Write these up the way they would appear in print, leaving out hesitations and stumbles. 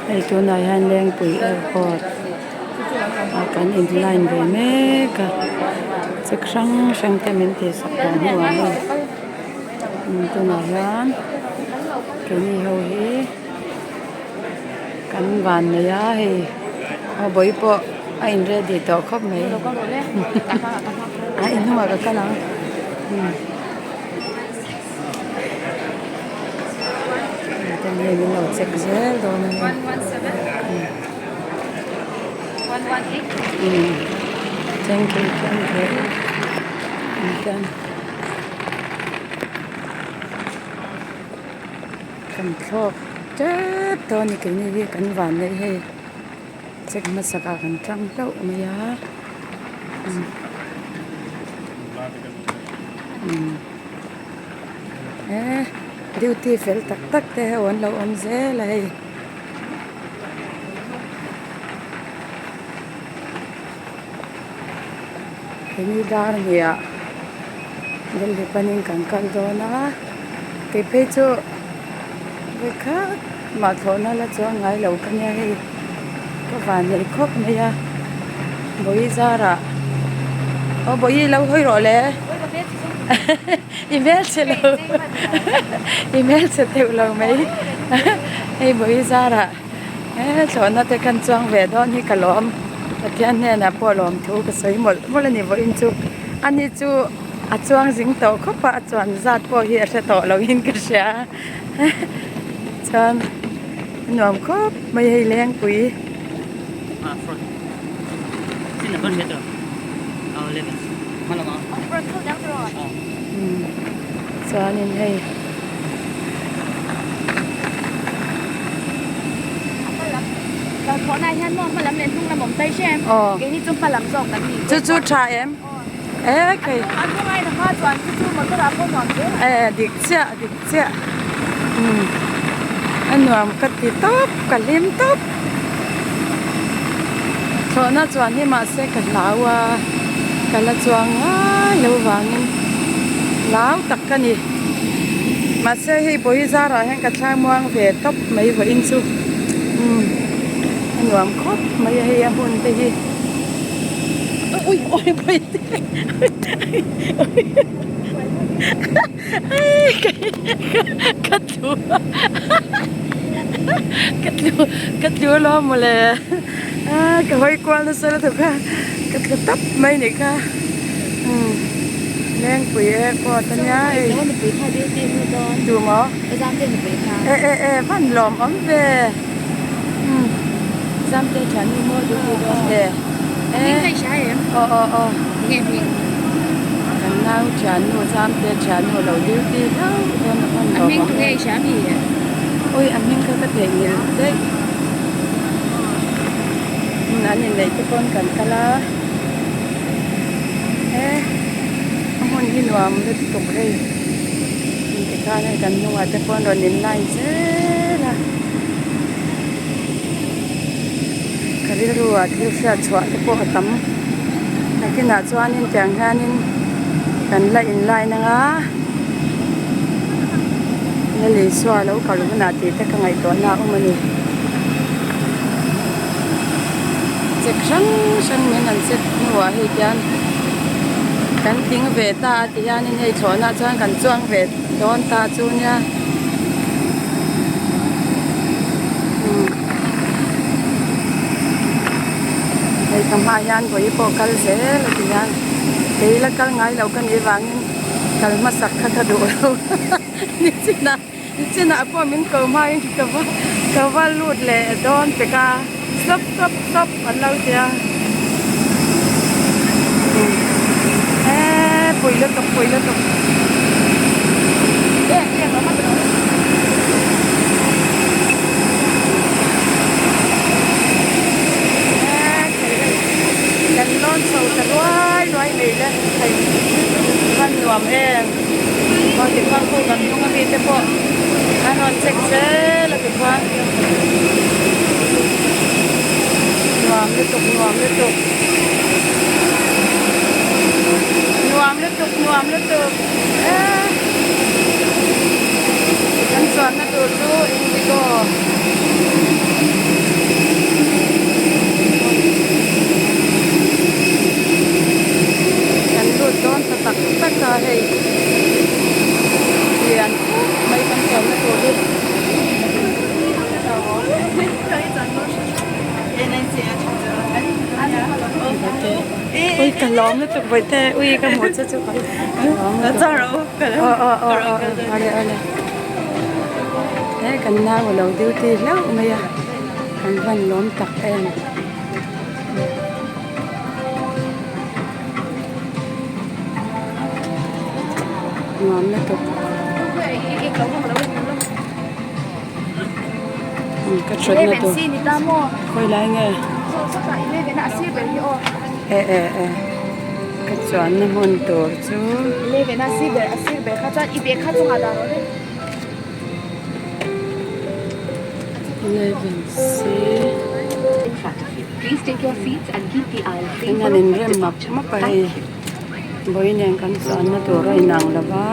Hei tunah hian Lengpui airport ah kan in line ve mek a check hrang hrang te min tih sak tawh hnuah hei tunah hian keini ho hi kan van nei a hei a vawi pawh a in ready tawh khawp mai a inhnungah ka kal ang. Hei min lo check zel dawn a ni thank you thank you kan thlawk tep dawn a ni keini hi kan van neih hei check hmasak ah kan tang hlauh mai a. Eee duty fel tak tak te ho an lo awm zel a hei. Keini dar hniah Delhi panin kan kal dawn a kei phei chu vawikhat mah thlawhna la chuang ngai lo ka nia hei ka van nei khawp mai a Bawihi zarah aw Bawihi lo hawi rawh le i hmelchhe lo i hmelchhe teuh lo mai hei Bawihi zarah he thlawhna te khan chuang ve dawn hi ka lawm Pathian hnenah pawh lawm thu ka sawi mawlh mawlh a ni vawiin chu ani chu a chuang zing tawh khawp a a chuan zat pawh hi a hre tawh lo in ka hria chuan a nuam khawp mai hei Lengpui. Chuanin hei chu chu tha em e kei e dik chiah dik chiah a nuam ka ti tawp ka hlim tawp thlawhna chuan hi mahse ka hlau a ka la chuang ngai lo vangin hlau tak ka ni mahse hei bawi zarah hian ka thlai muang ve tawp mai vawiin chu umm a nuam khawp mai a hei a hun te hi ui ui bawi te ka tlu ka tlu ka tlu alawm mawle ka hawi kual nasa lutuk a ka tlu tawp mai anih kha umm Lengpui airport ania hei tu maw e e e van lawm awm ve umm Zamte thiannu maw duty dawn e aw aw aw. Kan nau thiannu Zamte thiannu lo duty hlauh dawn a hman lawm ang e. Ui a hming kha ka theihnghilh daih. An inneih te pawn kan kal a. E a hmun hi nuam lutuk hei. Tikhan hei kan hnungah te pawn rawn in line zel a. Ka rilru ah thil hriat chhuah te pawh a tam nakinah chuanin tiang hianin kan la in line anga Lal Isua lo kal hunah tih te ka ngaihtuahna a awm a ni check hrang hrang min an check hnuah hei hian kan tling ve ta a ti hianin hei thlawhna chuan kan chuang ve dawn ta chu nia. Hei ka hmaah hian vawi pawh kal zel a ti hian kei la kal ngai lo ka nih vangin kal hmasak kha ka duh lo nichinah nichinah pawh min ko hmain ka va ka va lut leh dawn pek a stop stop stop an lo ti a eee pui lutuk pui lutuk. Kan lawn chho ta ruai ruai mai le hei hman nuam em aw tikhuan khu kan hnung ami te pawh an rawn check zel a tikhuan nuam lutuk nuam lutuk nuam lutuk nuam lutuk eee kan chuanna tur chu indigo. Ka lawm lutuk bawihte ui ka hmuh che chu ka lawm lutuk aw aw aw aw awle awle he kan nau a lo duty hlauh mai a kan van lawm tak em. Nuam lutuk ka thutna tur khawi lai nge e e e ka chuanna hmun tur chu 11 C Kan inrem map map a hei vawi nen kan chuanna tur a inang lo va.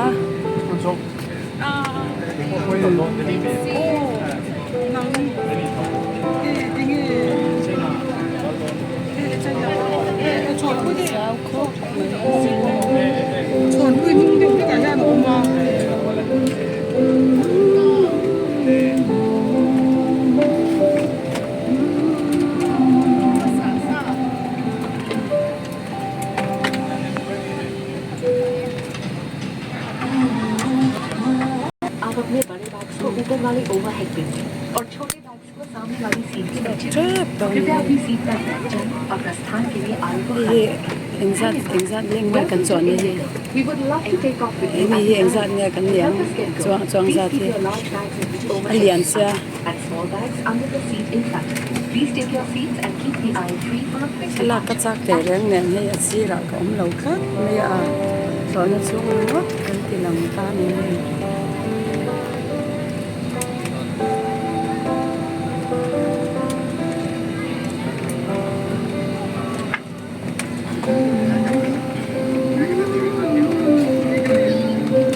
Tep tawh a ni hei hi engzat engzat leng nge kan chuan na hi hemi hi engzat nge kan ni ang chuang chuang zat hi a lian sia. Thlalak ka chak teh reng nen hei a sirah ka awm lo tlat mai a thlawhna chhung ringawt kan ti lang ta a ni hei.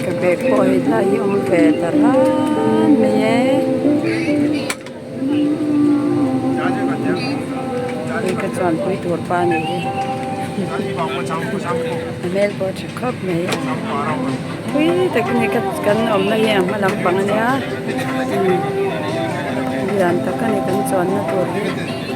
Ka bag pawh hei tlai hi awm ve ta ran mai e hei ka chuanpui tur pa a nih hi a hmel pawh a tha khawp mai a pui tak a ni kan awmna hi a hma lampang a nia lian tak a ni kan chuanna tur hi.